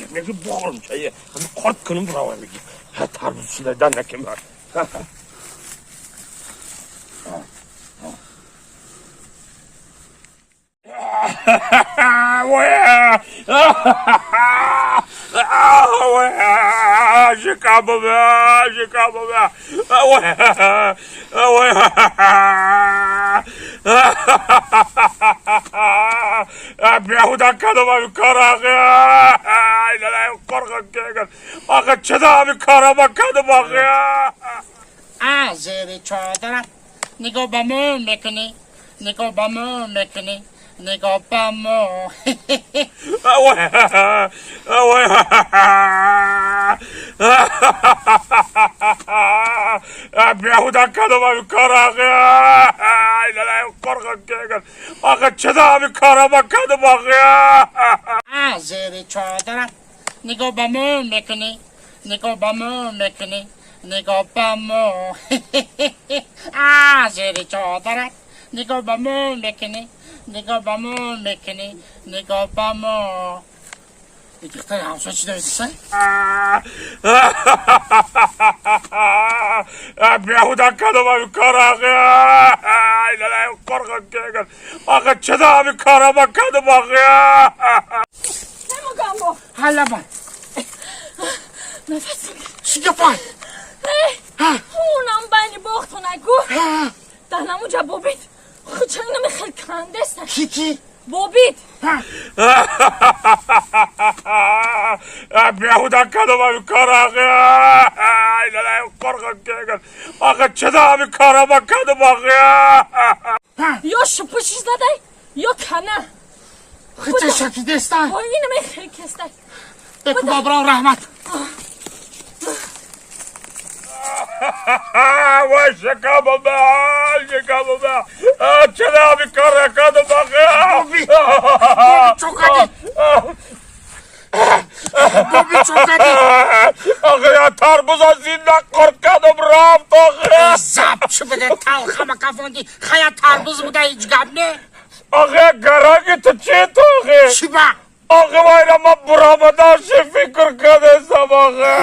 Меги бухӯрам чая. Қорт кунам равам меги. Тарбуз шидадан накем. Беҳуда кадом ами кор ахи. Ахи чида ами корама кадом ахи. А зери чодарат нигоҳ ба мо мекунӣ, нигоҳ ба мо мекунӣ, нигоҳ ба мо. Беҳуда кадом ами кор ахи. Ахи чида ами корама кадом ахи. А зери чодарат нигоҳ ба мо мекунӣ, нигоҳ ба мо мекунӣ, нигоҳ ба мо. А зери чодарат нигоҳ ба мо мекунӣ, нигоҳ ба мо мекунӣ, нигоҳ ба мо. Духтари ҳамсоя чӣ давидиса? Беҳуда кадом ами кор ахи. Ахи чида ами корама кадом ахи. Ҳалаба. Нафас. Чӣ гапай? Унам байни боғтона гу. Дар намуҷа бобит. Хучаина мехел кандеста. Ки ки? Бобит. Беҳуда кадом ами кор ахи. Ахи чида ами корама кадом ахи. Ё шупуши задай, ё кана. Хуча шакидеста? Ина мехел кестай. Беку боброн раҳмат. Вай шикамама, шикамама. Чида ами кора кадом ахи. Боби, чокади. Боби чокади. Ахи я тарбуза зинда қорт кадом рафт ахи. Заб чӣ буде талхама кафонди. Хая тарбуз буда ҳеҷ гап не. Ахи гаранги ту чи ту ахи? Чӣ ба? Ахи вайра ма бурамадаши фикр кадесам ахи.